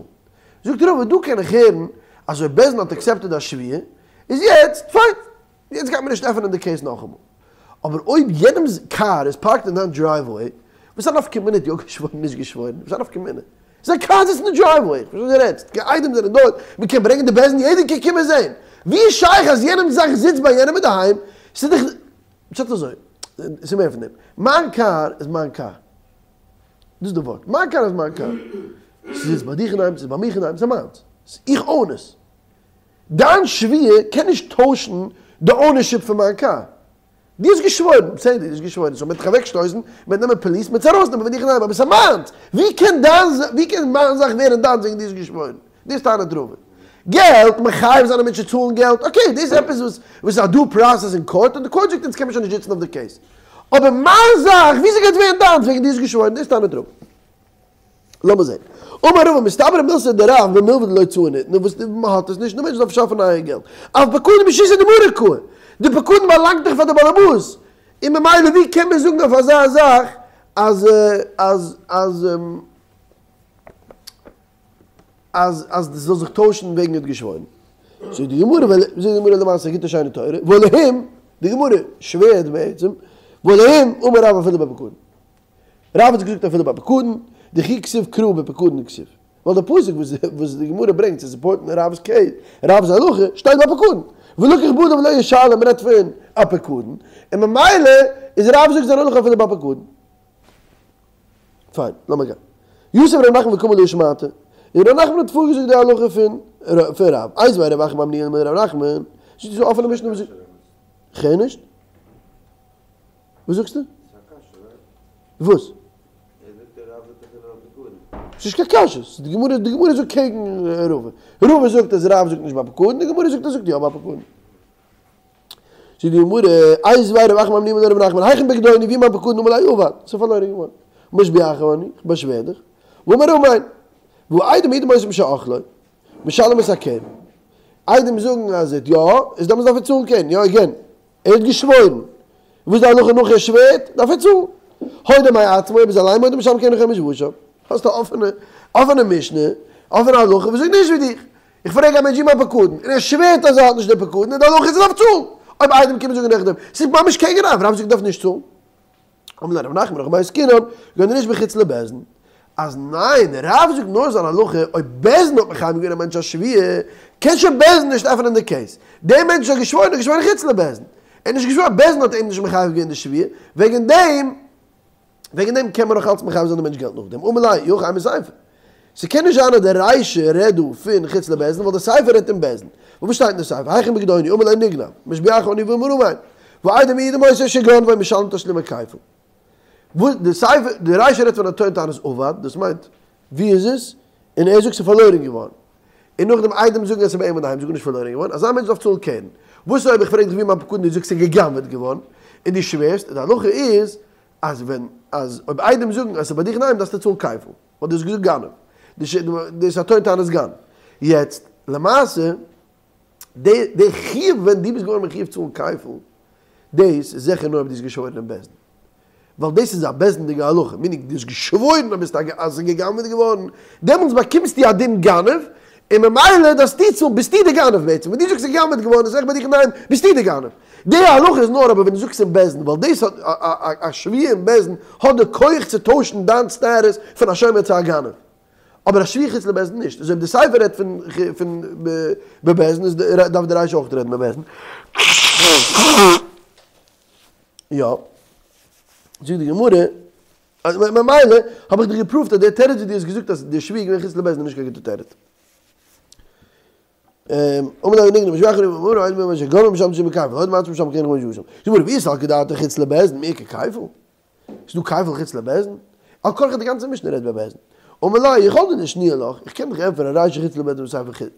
זאגט רבא, דא קען איך הערן אז אויב בית דין האט עקסעפטעד א שבועה, איז יעצט פיין, יעצט גייט מען נישט עפענען די קעיס נאכאמאל. אבער אויב יענעמס קאר איז פארקט אין דיין דרייוועי, וואס איז א נפקא מינה יא געשוואוירן נישט געשוואוירן, וואס איז א נפקא מינה? זיין קאר זיצט אין די דרייוועי, איך פארשטיי וואס דו רעדסט, קיין עדים זענען דארט, מען קען ברענגען די בית דין יעדער קען קומען זען, ווי איז שייך אז יענעמס זאך זיצט ביי יענעם אינדערהיים, ס'איז דאך, פשט אזוי, ס'איז מער פון דעם, מיין קאר איז מיין קאר, דאס איז די ווארט, מיין קאר איז מיין קאר, ס'זיצט ביי דיך אינדערהיים, ס'זיצט ביי מיך אינדערהיים, ס'איז מיינס, איך אוין עס, דיין שבועה קען נישט טוישן די אונערשיפ פון מיין קאר. דו האסט געשוואוירן, בסדר דו האסט געשוואוירן, סאו מ'וועט דיך אוועקשטויסן, מ'וועט נעמען פאליס, מ'וועט עס ארויסנעמען פון דיך אינדערהיים, אבער ס'איז מיינס! ווי קען דיין ווי קען מיין זאך ווערן דיינס וועגן דו האסט געשוואוירן? דאס טענה'ט רבא. געלט, מחייב זיין א מענטש צו צאלן געלט, אקעי, דאס איז עפעס וואס וואס איז א דו פראסעס אין קאורט, און די קאורט זאגט אונז קען מען שוין נישט זיצן אויף די קעיס. אבער מיין זאך, וויאזוי גייט ווערן דיינס וועגן דו האסט געשוואוירן? דאס טענה'ט רבא. לאמיר זען. אמר רבא מסתברא מילתא דרב במלוה דלא הוצאה ניתנה, וואס מען האט עס נישט, די מענטש דארף שאפן נייע געלט. אף פקדון ברשותיה דמריה קאי. די פקדון באלאנגט דאך פאר די באלעבאס. און ממילא ווי קען מען זאגן אויף אזא זאך אז אז אז אז אז דאס זאל זיך טוישן וועגן ער האט געשוואוירן. זאגט די גמרא, זאגט די גמרא למעשה א גוטע שיינע תורה, והאלהים, די גמרא שווערט בעצם, והאלהים אמר רב אפילו בפקדון. רב האט געזאגט אפילו ביי פקדון, דכי כתיב קרא בפקדון כתיב. ווייל די פסוק וואס די גמרא ברענגט צו סופארטן רב'ס קעיס, רב'ס הלכה, שטייט ביי פקדון. ולקח בעליו ולא ישלם רעדט פון א פקדון, און ממילא איז רב זאגט זיין הלכה אפילו ביי פקדון. פיין, לאמיר גיין. יתיב ר' נחמן וקאמר להא שמעתא, און ר' נחמן האט פארגעזאגט די הלכה פון פון רב. איתיביה רב אחא בר המניאל מר' נחמן, ס'איז דא אפענע משנה וואס זאגט. כ'הער נישט. וואס זאגסטו? וואס? ס'איז נישט קיין קשיא, די גמרא די גמרא זאגט קעגן רבא, רבא זאגט אז רב זאגט נישט ביי פקדון, די גמרא זאגט אז ער זאגט יא ביי פקדון. זאגט די גמרא, איתיביה רב אחא בר המניאל לרב נחמן, היכן פקדוני, ווי מיין פקדון אמר ליה אבד, ס'איז פארלוירן געווארן. משביעך אני, איך באשווער דיך. ואמר אמן. והא עדים מעידים אותו משאכלו, משלם את הקרן. עדים זאגן אז ער האט יא, איז דעמאלטס דארף ער צאלן קרן, יא אגעין. ער האט געשוואוירן. וואס איז די הלכה נאך ער שווערט? דארף ער צאלן. הודה מעצמו אויב איז אליין מודה משלם קרן וחומש ואשם. האסט א אפענע אפענע משנה, אפענע הלכה וואס זאגט נישט ווי דיך. איך פרעג א מענטש ווי מיין פקדון, און ער שווערט אז ער האט נישט די פקדון, און די הלכה איז ער דארף צאלן. אויב עדים קומען זאגן נאכדעם, ס'איז ממש קעגן רב, רב זאגט דארף נישט צאלן. אמר ליה רב נחמן הכא במאי עסקינן, כגון דנשבע חוץ לבית דין. אז ניין, רב זאגט נאר זיין הלכה, אויב בית דין האט מחייב געווען א מענטש א שבועה, קען שוין בית דין נישט עפענען די קעיס. דער מענטש האט געשוואוירן האט געשוואוירן חוץ לבית דין. ער האט נישט געשוואוירן, בית דין האט אים נישט מחייב געווען די שבועה, וועגן דעם וועגן דעם קען מען נאך אלץ מחייב זיין די מענטש געלט נאכדעם, אמר ליה אי הכי אימא סיפא. ס'קען נישט זיין אז די רישא רעדט דא פון חוץ לבית דין ווייל די סיפא רעדט אין בית דין. וואס שטייט אין די סיפא? היכן פקדוני אמר ליה נגנב, משביעך אני ואומר אמן. והעדים מעידים אותו שגנבו משלם תשלומי כפל. וואס די סיפא די רישא רעדט פון א טוען טענת אבד, דאס מיינט ווי איז עס? און ער זאגט ס'איז פארלוירן געווארן. און נאכדעם עדים זאגן אז ס'איז ביי אים אינדערהיים, ס'איז גארנישט פארלוירן געווארן, אזא מענטש דארף צאלן קרן. וואס אויב איך פרעג דיך ווי מיין פקדון דו זאגסט ס'איז גע'גנב'עט געווארן, און דו שווערסט, די הלכה איז אז ווען אז אויב עדים זאגן אז ס'איז ביי דיך אינדערהיים דארפסטו צאלן כפל, ווייל דו האסט געזאגט גנב. דאס איז א טוען טענת גנב. יעצט, למעשה, די די חיוב ווען דו ביסט געווארן מחיוב צאלן כפל, דאס איז זיכער נאר אויב דו האסט געשוואוירן אין בית דין. ווייל דאס איז א בית דין'דיגע הלכה, מיינינג דו האסט געשוואוירן אז ביסט א אז ס'איז גע'גנב'עט געווארן, דעמאלטס באקומסטו א דין גנב, און ממילא דארפסטו צאלן, ביסטו די גנב בעצם, ווען דו זאגסט ס'איז גע'גנב'עט געווארן איז עכט ביי דיך אינדערהיים, ביסטו די גנב. די הלכה איז נאר אבער ווען דו זאגסט אין בית דין, ווייל דאס האט א שבועה אין בית דין האט די כח צו טוישן דיין סטאטוס פון א שומר צו א גנב. אבער א שבועה חוץ לבית דין נישט. איז אויב די סיפא רעדט פון פון בבית דין איז דארף די רישא אויך רעדן בבית דין. יא. זאגט די גמרא, אז ממילא האב איך דיר געפרואווט אז דער תירוץ וואס דו האסט געזאגט אז די שבועה איז געווען חוץ לבית דין איז נישט קיין גוטע תירוץ. אמר ליה נגנב משביעך אני ואומר אמן שגנבו משלם תשלומי כפל הוי' דמעצמו משלם קרן חמש ואשם. זאגט די גמרא ואי סלקא דעתך חוץ לבית דין מי איכא כפל? איז דא כפל חוץ לבית דין? על כרחך די גאנצע משנה רעדט בבית דין. אמר ליה יכול דלשנויי לך, איך קען דיך ענטפערן רישא חוץ לבית דין וסיפא חוץ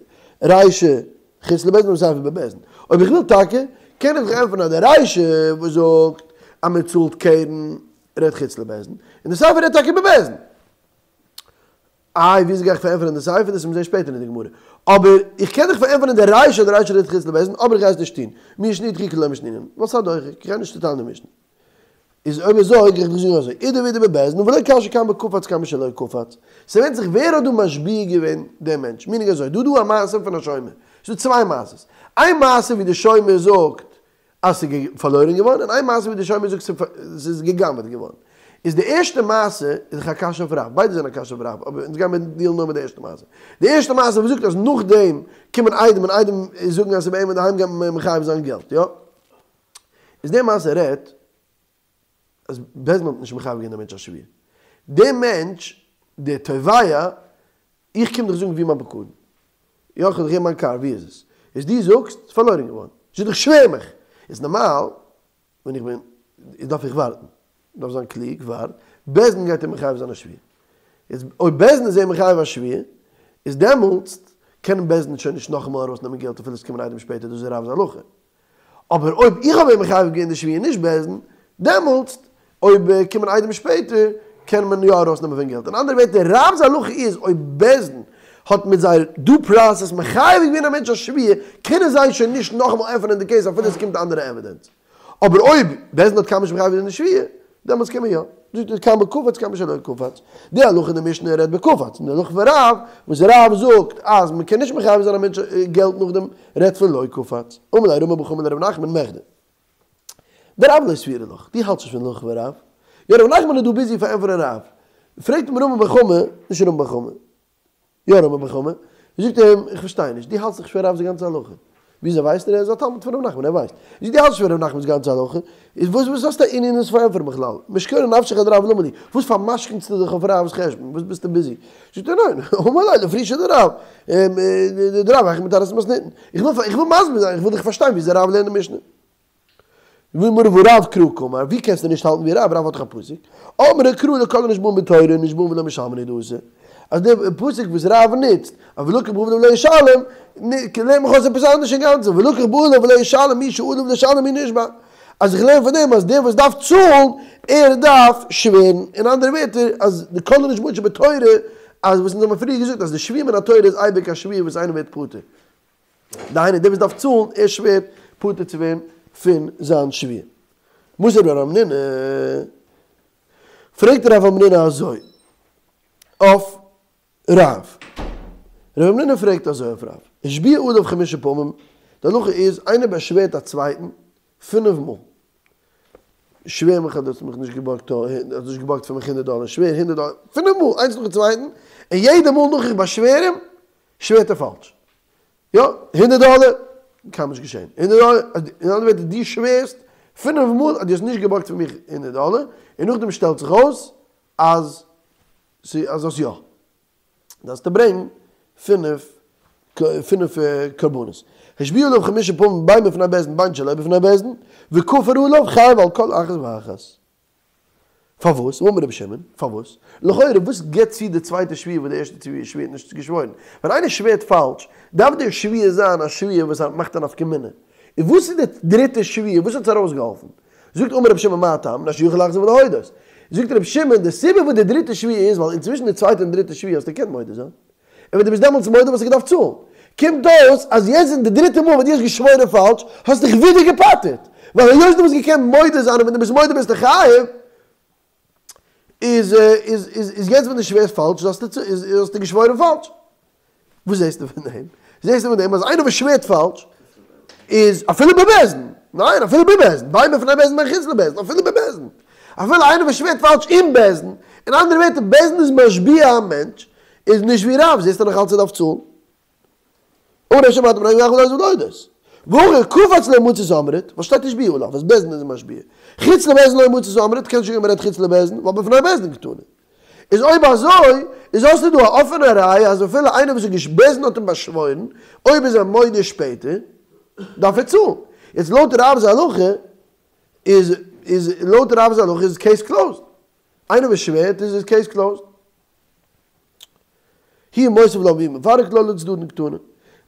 רישא חוץ לבית דין וסיפא בבית דין. אויב איך וויל טאקע, קען איך דיך ענטפערן אז די רישא וואס זאגט אז מען צאלט קרן רעדט חוץ לבית דין, און די סיפא רעדט טאקע בבית דין. איי וויאזוי גיי איך פארענטפערן די סיפא, דאס וועט מען זען שפעטער אין די גמרא. אבער איך קען דיך פארענטפערן די רישא, די רישא רעדט חוץ לבית דין, אבער איך גיי עס נישט טון. מיהו שנויי דחיקא לא משנינן, ווייל ס'איז א דוחק, איך גיי נישט צוטיילן די משנה. איז אויב אזוי גיי איך דיך זאגן אזוי, אידי ואידי בבית דין, ולא קשיא כאן בקפץ כאן בשלא קפץ. ס'ווענדט זיך ווער האט דא משביע געווען דעם מענטש. מיינינג אזוי, דא דא א מעשה פון א שומר. ס'איז דא צוויי מעשות. איין מעשה ווי די שומר זאגט אז ס'איז פארלוירן געווארן, און איין מעשה ווי די שומר זאגט ס'איז גע'גנב'עט געווארן. איז די ערשטע מעשה איז דאך א קשיא אויף רב, ביידע זענען א קשיא אויף רב, אבער אונז גיימיר דיעלן נאר מיט די ערשטע מעשה. די ערשטע מעשה וואס זאגט אז נאכדעם קומען עדים און עדים זאגן אז ס'איז ביי אים אינדערהיים גייט מען מחייב זיין געלט, יא? איז די מעשה רעדט אז בית דין האט נישט מחייב געווען די מענטש א שבועה. די מענטש, די תובע, איך קום דיך זאגן ווי מיין פקדון. יא איך האב דיך געגעבן מיין קאר, ווי איז עס? איז דו זאגסט ס'איז פארלוירן געווארן. זאג איך שווער מיך. איז נארמאל ווען איך בין איז דארף איך ווארטן. דארף זיין קלוג, ווארט. בית דין גייט אים מחייב זיין א שבועה. יעצט אויב בית דין איז אים מחייב א שבועה, איז דעמאלטסט קען בית דין שוין נישט נאכאמאל ארויסנעמען געלט אפילו עס קומען עדים שפעטער, דאס איז רב'ס הלכה. אבער אויב איך האב אים מחייב געווען די שבועה נישט בית דין, דעמאלטסט אויב קומען עדים שפעטער קען מען יא ארויסנעמען פון געלט. אין אנדערע ווערטער רב'ס הלכה איז אויב בית דין האט מיט זייער due process מחייב געווען א מענטש א שבועה קענען זיי שוין נישט נאכאמאל עפענען די קעיס אפילו עס קומט אנדערע עווידענס. אבער אויב בית דין האט קיינמאל נישט מחייב געווען די שבועה דעמאלטס קען מען יא. זאגט ער כאן בקפץ כאן בשלא קפץ. די הלכה אין די משנה רעדט בקפץ, און די הלכה פון רב, וואס רב זאגט אז מען קען נישט מחייב זיין א מענטש געלט נאכדעם, רעדט פון לא קפץ. אמר ליה רמי בר חמא לרב נחמן מכדי דרב לא סבירא לך, דו האלטסט נישט פון הלכה פון רב? יא רב נחמן איז דא ביזי פארענטפערן רב. פרעגט אים רמי בר חמא, נישט רמי בר חמא, יא רמי בר חמא, זאגט ער אים, איך פארשטיי נישט, דו האלטסט דאך נישט פון רב'ס גאנצע הלכה, וויאזוי ווייסט ער? ער איז א תלמיד פון ר' נחמן, ער ווייסט. זאגט דו האלטסט נישט פון ר' נחמנ'ס גאנצע הלכה, איז וואס וואס האסטו א ענין עס פארענטפערן בכלל? משכוני נפשך אדרב למה לי, וואס פאר'משכנ'סטו דיך אויף רב'ס חשבון, וואס ביסטו ביזי? זאגט ער ניין, אמר ליה לפרושי דרב, דרב היכי מתרץ מתניתין, איך וויל איך וויל מסביר זיין, איך וויל דיך פארשטיין וויאזוי רב לערנט די משנה. זאגט די גמרא והא רב קרא קאמר, ווי קענסטו נישט האלטן ווי רב, רב האט דאך א פסוק, אמרי קרא לכל הנשבעין בתורה נשבעין ולא משלמין הוא דאתא, אז די פסוק וואס רב נוצט, אז ולקח בעליו ולא ישלם, לערנט מיך אויס עפעס אנדערש אינגאנצן, ולקח בעליו ולא ישלם מי שעליו לשלם הוא נשבע, אז איך לערן פון דעם אז דער וואס דארף צאלן, ער דארף שווערן, אין אנדערע ווערטער אז די כל הנשבעין שבתורה, אז וואס אונז האבן פריער געזאגט אז די שבועה מן התורה איז אייביג א שבועה וואס איינער ווערט פטור. דהיינו דער וואס דארף צאלן ער שווערט פטור צו ווערן פון זיין שבועה. מתיב רב המנונא, פרעגט רב המנונא אזוי אויף רב. רב המנונא פרעגט אזוי אויף רב. השביע עליו חמשה פעמים, די הלכה איז איינער באשווערט א צווייטן פינף מאל, שווער מיך אז דו האסט מיך נישט געבארגט האסט נישט געבארגט פון מיך הונדערט דאלער, שווער הונדערט דאלער, פינף מאל איינס נאכן צווייטן, און יעדע מאל נאך איך באשווער אים, שווערט ער פאלש. יא, הונדערט דאלער, קיינמאל נישט געשען, הונדערט דאלער, אין אנדערע ווערטער דו שווערסט פינף מאל אז דו האסט נישט געבארגט פון מיך הונדערט דאלער, און נאכדעם שטעלט זיך אויס אז אז האסט יא. דארפסטו ברענגן פינף פינף קרבנות. השביע עליו חמשה פעמים בין בפני בית דין בין שלא בפני בית דין, וכפר עליו חייב על כל אחת ואחת. פארוואס? אמר רבי שמעון, פארוואס? לכאורה וואס גיבט צו די צווייטע שבועה וואס די ערשטע שבועה האט נישט געשוואוירן? ווען איינער שווערט פאלש, דארף די שבועה זיין א שבועה וואס מאכט א נפקא מינה. און וואס איז די דריטע שבועה? וואס האט עס ארויסגעהאלפן? זאגט אמר רבי שמעון מה טעם, מפני שיכול לחזור ולהודות. זאגט רבי שמעון, די סיבה וואס די דריטע שבועה איז, ווייל אינצווישן די צווייטע און דריטע שבועה האסטו געקענט מודה זיין. און ווען דו ביסט דעמאלטס מודה וואלסטו געדארפט צאלן. קומט אויס אז יעצט אין די דריטע מאל ווען דו האסט געשוואוירן פאלש, האסט דיך ווידער געפטר'ט. ווייל היות דו וואלסט געקענט מודה זיין און ווען דו ביסט מודה ביסטו חייב, איז איז איז איז יעצט ווען דו שווערסט פאלש האסטו האסטו געשוואוירן פאלש. וואס זעסטו פון דעם? זעסטו פון דעם אז איינער וואס שווערט פאלש איז אפילו בבית דין, ניין אפילו בבית דין, בין בפני בית דין בין חוץ לבית דין, אפילו בבית דין, אפילו איינער וואס שווערט פאלש אין בית דין, אין אנדערע ווערטער בית דין איז משביע א מענטש, איז נישט ווי רב, זעסטו נאך אלץ ער דארף צאלן. אמר רבי שמעון מה טעם מפני שיכול לחזור ולהודות. והכא קפץ לא מצית אמרת, וואס שטייט השביע עליו אז בית דין איז משביע? חוץ לבית דין לא מצית אמרת, קען נישט זאגן אז מען רעדט חוץ לבית דין, ווייל בפני בית דין קתני. איז אויב אזוי, איז האסטו דא א אפענע ראיה אז אפילו איינער וואס איז געש בית דין האט אים באשוואוירן, אויב איז ער מודה שפעטער, דארף ער צאלן. יעצט לויט רב'ס הלכה איז איז לויט רב'ס הלכה איז case closed. איינער וואס שווערט איז איז case closed. הוא מותיב לה והוא מפרק לה לצדדין קתני.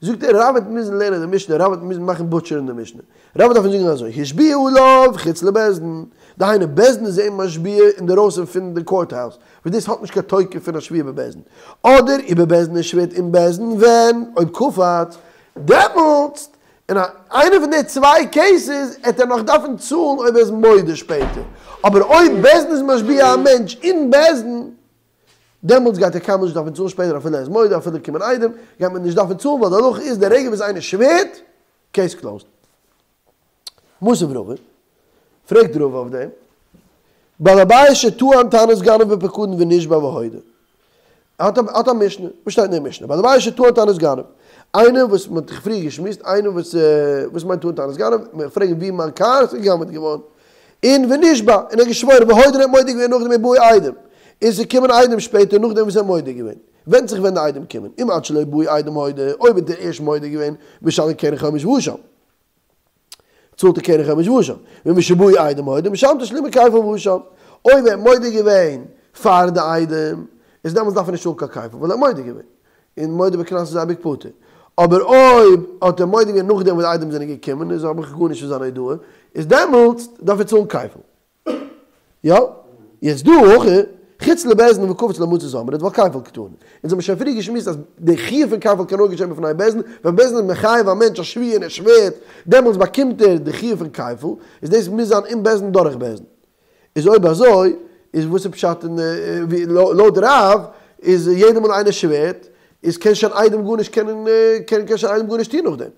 זאגט ער, רב וועט מוזן לערנען די משנה, רב וועט מוזן מאכן butcher ן די משנה. רב וועט דארפן זאגן אזוי, השביע עליו חוץ לבית דין, דהיינו בית דין איז אים משביע אינדערויסן פון די court house, וואס דאס האט נישט קיין תוקף פון א שבועה בבית דין. אדער ובבית דין ער שווערט אין בית דין ווען, אויב קפץ, דעמאלטסט, אין איינע פון די צוויי cases עט ער נאך דארפן צאלן אויב ער איז מודה שפעטער. אבער אויב בית דין איז משביע א מענטש אין בית דין, דעמאלטס גייט ער קיינמאל נישט דארפן צאלן שפעטער אפילו ער איז מודה אפילו קומען עדים גייט מען נישט דארפן צאלן ווייל די הלכה איז די רגע וואס איינער שווערט case closed. מתיב רבא, פרעגט רבא אויף דעם, בעל הבית שטען טענת גנב בפקדון ונשבע והודה. האט א האט א משנה, וואס שטייט אין די משנה? בעל הבית שטען טענת גנב, איינער וואס מען האט פריער געשמועסט, איינער וואס וואס מיינט טען טענת גנב? מען פרעגט ווי מיין קאר איז גע'גנב'עט געווארן, און ונשבע, און ער האט געשוואוירן, והודה און ער האט מודה געווען נאכדעם ובאו עדים, און ס'קומען עדים שפעטער נאכדעם וואס ער האט מודה געווען, ווענדט זיך ווען די עדים קומען, אם עד שלא באו עדים הודה, אויב האט ער ערשט מודה געווען, משלם קרן חומש ואשם, צאלט ער קרן חומש ואשם, ואם משבאו עדים הודה, משלם תשלומי כפל ואשם, אויב ער האט מודה געווען פאר די עדים, איז דעמאלטס דארף ער נישט צאלן קיין כפל, ווייל ער האט מודה געווען. און מודה בקנס איז אייביג פטור. אבער אויב האט ער מודה געווען נאכדעם וואס די עדים זענען געקומען איז האב איך גארנישט פון זיין הודאה, איז דעמאלטס דארף ער צאלן כפל. יא? יעצט דא הכא, חוץ לבית דין וקפץ לא מצית אמרת ווייל כפל קתני. אונז האבן שוין פריער געשמועסט אז די חיוב פון כפל קען נאר געשען בפני בית דין, ווען בית דין איז מחייב א מענטש א שבועה און ער שווערט, דעמאלטס באקומט ער די חיוב פון כפל, איז דאס מוז זיין אין בית דין דורך בית דין. איז אויב אזוי איז וואס איז פשט אין ווי לויט רב איז יעדע מאל איינער שווערט איז קען שוין עדים גארנישט קענען קען קען שוין עדים גארנישט טון נאכדעם.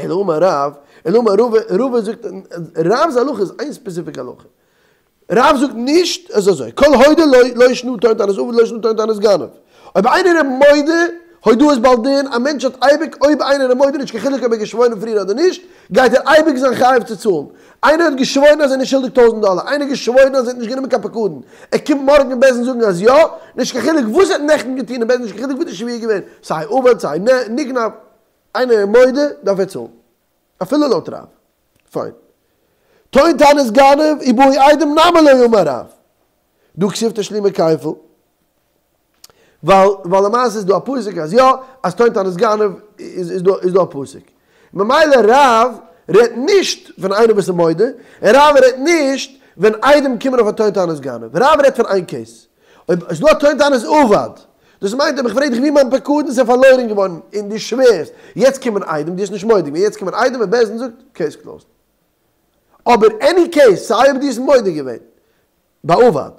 אלא אמר רב, אלא אמר רבא, רבא זאגט רב'ס הלכה איז איין specific הלכה. רב זאגט נישט אז אזוי כל הודה לא לא שנא טוען טענת אבד לא שנא טוען טענת גנב. אויב איינער איז מודה הודאת בעל דין, א מענטש האט אייביג, אויב איינער איז מודה נישט קיין חילוק אויב ער האט געשוואוירן פריער אדער נישט, גייט ער אייביג זיין חייב צו צאלן. איינער האט געשוואוירן אז ער איז נישט שולדיג טויזנט דאלער, איינער האט געשוואוירן אז ער האט נישט גענומען קיין פקדון, ער קומט מארגן אין בית דין זאגן אז יא, נישט קיין חילוק וואס ער האט נעכטן געטון אין בית דין, נישט קיין חילוק וואס די שבועה איז געווען, סיי אבד סיי נגנב, איינער איז מודה דארף ער צאלן. אפילו לויט רב. פיין. טוען טענת גנב ובאו עדים נמי לא אמר רב. דהא כתיב תשלומי כפל. ווייל ווייל למעשה איז דא א פסוק אז יא, אז טוען טענת גנב איז איז דא איז דא א פסוק. ממילא רב רעדט נישט פון איינער וואס איז מודה, און רב רעדט נישט ווען עדים קומען אויף א טוען טענת גנב. רב רעדט פון איין case. אויב איז דא א טוען טענת אבד, דאס מיינט אויב איך פרעג דיך ווי מיין פקדון איז פארלוירן געווארן און דו שווערסט, יעצט קומען עדים, דו האסט נישט מודה געווען, יעצט קומען עדים און בית דין זאגט case closed. אבער any case, סיי אויב דו האסט מודה געווען ביי אבד,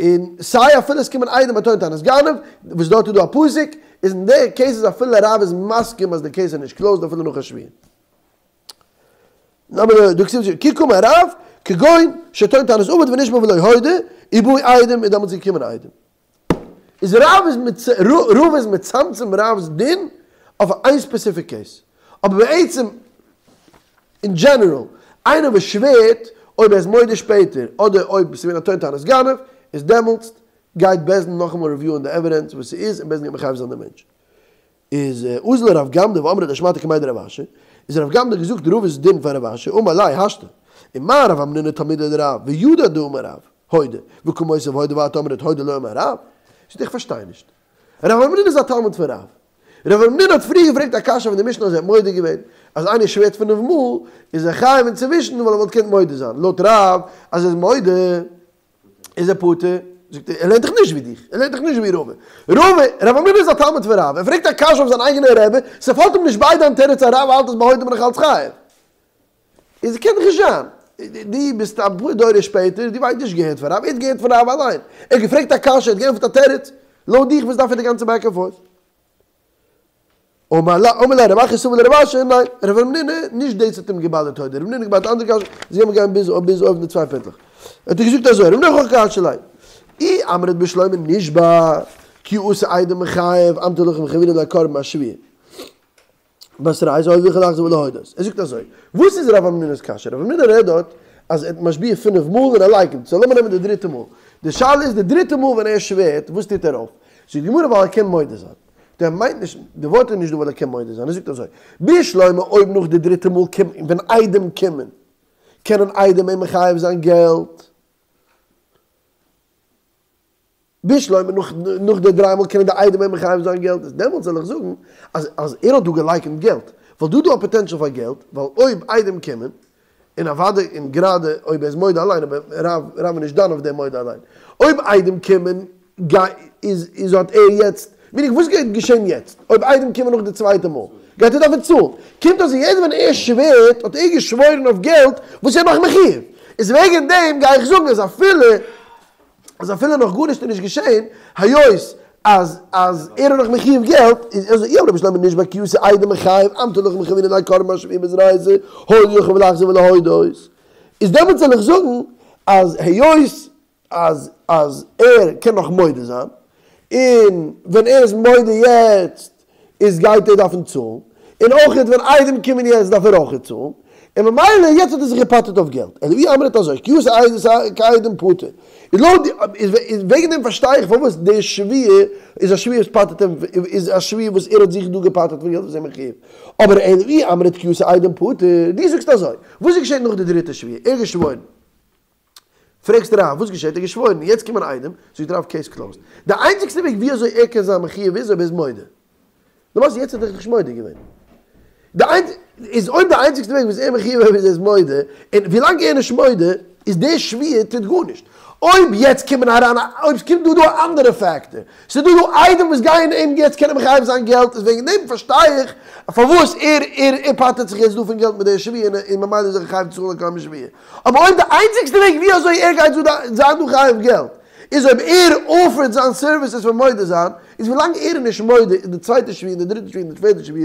און סיי אפילו עס קומען עדים ביי טוען טענת גנב, וואס דארט איז דא א פסוק, איז אין די קעיס איז אפילו רב איז מסכים אז די קעיס איז נישט קלאוזד אפילו נאך א שבועה. כי קאמר רב, כגון שטוען טענת אבד ונשבע ולא הודה, ובאו עדים און דעמאלטס איז געקומען עדים. איז רב איז רבא איז מצמצם רב'ס דין אויף איין ספעסיפיק קעיס. אבער בעצם אין דזשענעראל, איינער וואס שווערט אויב ער איז מודה שפעטער אדער אויב ס'איז געווען א טוען טענת גנב, איז דעמאלטס גייט בית דין נאכאמאל ריוויוען די עווידענס וואס ס'איז און בית דין גייט מחייב זיין די מענטש. איז אזל רב גמדא ואמרה לשמעתא קמיה דרב אשי, איז רב גמדא געזאגט רבא'ס דין פאר רב אשי, אמר ליה השתא, ומה רב המנונא תלמידו דרב, וידע דאמר רב, הודה, וקא מותיב הודה ואת אמרת הודה לא אמר רב, זאגט איך פארשטיי נישט, רב המנונא איז א תלמיד פון רב, רב המנונא האט פריער געפרעגט א קשיא פון די משנה אז ער האט מודה געווען אז איינער שווערט פינף מאל איז ער חייב אינצווישן ווייל ער וואלט געקענט מודה זיין לויט רב אז ער איז מודה איז ער פטור? זאגט ער, ער לערנט דאך נישט ווי דיך, ער לערנט דאך נישט ווי רבא. רבא, רב המנונא איז א תלמיד פון רב, ער פרעגט א קשיא אויף זיין אייגענע רבי, ס'פאלט אים נישט ביי דיין תירוץ אז רב האלט אז ביי הודה בין איך אלץ חייב. איז קען דאך נישט זיין. דו ביסט אפאר דורות שפעטער, דו ווייסט נישט געהערט פון רב, ער האט געהערט פון רב אליין. ער האט געפרעגט א קשיא, ער האט געענטפערט א תירוץ. לויט דיך וואס דארף ער די גאנצע בעק ענד פארט? אמר ליה רב אחא סבא לרב אשי, ניין, רב המנונא, נישט דאס האט אים געבאדערט הודה, רב המנונא געבאדערט אנדערע קשיא, איז גיימיר גיין ביז ביז אויבן די צוויי פינטלעך. האט ער געזאגט אזוי, רב המנונא הכי קשיא ליה, אי אמרת בשלמא נשבע כי אתו עדים מיחייב אמטו להכי מחייבינן ליה קרבן אשבועה בתרייתא הואיל ויכול לחזור ולהודות. ער זאגט אזוי, וואס איז רב המנונא'ס קשיא? רב המנונא רעדט דארט אז ער האט משביע פינף מאל און ער לייקענט, סאו לאמיר נעמען די דריטע מאל. די שאלה איז די דריטע מאל ווען ער שווערט, וואס טוט ער אויף? זאגט די גמרא ווייל ער קען מודה זיין. דער מיינט נישט, די ווארט איז נישט דא ווייל ער קען מודה זיין, ער זאגט אזוי, בשלמא אויב נאך די דריטע מאל קומט ווען עדים קומען, קענען עדים אים מחייב זיין געלט, בשלמא נאך נאך די דריי מאל קענען די עדים אים מחייב זיין געלט, איז דעמאלטס זאל איך זאגן אז אז ער האט דא געלייקענט געלט, ווייל דא דא א פאטענשאל פאר געלט, ווייל אויב עדים קומען, און אוודאי און גראדע אויב ער איז מודה אליין אבער רב רב איז נישט דן אויף דעם מודה אליין אויב עדים קומען גיי איז איז האט ער יעצט מיינען וואס גייט געשען יעצט אויב עדים קומען נאך די צווייטע מאל גייט ער דארפן צאלן קומט אויס אז יעדע ווען ער שווערט האט ער געשוואוירן אויף געלט וואס ער איז נאך מחויב איז וועגן דעם גיי איך זאגן אז אפילו אז אפילו נאך גארנישט איז נישט געשען, היות אז אז ער איז נאך מחויב געלט, איז אזוי אי אמרת בשלמא נשבע כי אתו עדים מיחייב, אמטו להכי מחייבינן ליה קרבן אשבועה בתרייתא, הואיל ויכול לחזור ולהודות, איז דעמאלטס זאל איך זאגן אז היות אז אז ער קען נאך מודה זיין, און ווען ער איז מודה יעצט איז גייט ער דארפן צאלן, און אויכעט ווען עדים קומען יעצט דארף ער אויכעט צאלן, און ממילא יעצט האט ער זיך געפטר'ט אויף געלט, אלא אי אמרת אזוי כי אתו עדים פטור, איז לויט די איז וועגן דעם פארשטיי איך פארוואס די שבועה איז א שבועה וואס פטר'ט אים איז א שבועה וואס ער האט זיך דא געפטר'ט פון געלט וואס איז מחויב, אבער אלא אי אמרת כי אתו עדים פטור, דו זאגסט אזוי, וואס איז געשען נאך די דריטע שבועה, ער האט געשוואוירן. פרעגסט רב וואס געשעט? ער האט געשוואוירן, יעצט קומען עדים, זאגט רב קעיס קלאוזד. די איינציגסטע וועג ווי אזוי ער קען זיין מחויב איז אויב ער איז מודה. למעשה יעצט האט ער דאך נישט מודה געווען. די איינ איז אויב די איינציגסטע וועג וואס ער מחויב אויב איז ער איז מודה, און ווילאנג ער איז נישט מודה איז די שבועה טוט גארנישט. אויב יעצט קומען אריין אויב ס'קומט דא דא א אנדערע פעקטער, ס'איז דא דא עדים וואס גייען אים יעצט קענען מחייב זיין געלט, איז וועגן דעם פארשטיי איך פארוואס ער ער ער פטר'ט זיך יעצט דא פון געלט מיט די שבועה און ממילא איז ער חייב צו צאלן א קרבן שבועה. אבער אויב די איינציגסטע וועג ווי אזוי ער גייט זיין דא חייב געלט איז אויב ער אפערט זיין סערוויסעס פון מודה זיין, איז ווילאנג ער איז נישט מודה איז די צווייטע שבועה און די דריטע שבועה און די פערטע שבועה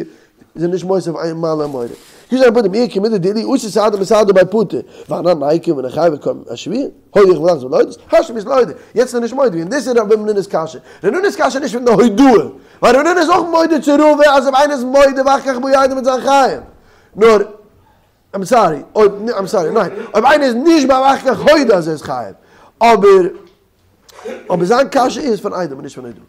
איז ער נישט מוסיף איין מעלה ומוריד. כי אתו פטור מיהו כמידי דאילו אתו סהדי מסהדי ביה פטור ואנן ניקום וניחייביה קרבן אשבועה הואיל ויכול לחזור ולהודות השתא מיהת לא הודה יעצט איז ער נישט מודה און דאס איז רב המנונא'ס קשיא רב המנונא'ס קשיא איז נישט פון די הודאה ווייל רב המנונא איז אויך מודה צו רבא אז אויב איינער איז מודה ואחר כך באו עדים וועט זיין חייב נאר איים סארי, אויב, איים סארי, ניין, אויב איינער איז נשבע ואחר כך הודה אז ער איז חייב, אבער, אבער זיין קשיא איז פון עדים און נישט פון הודאה.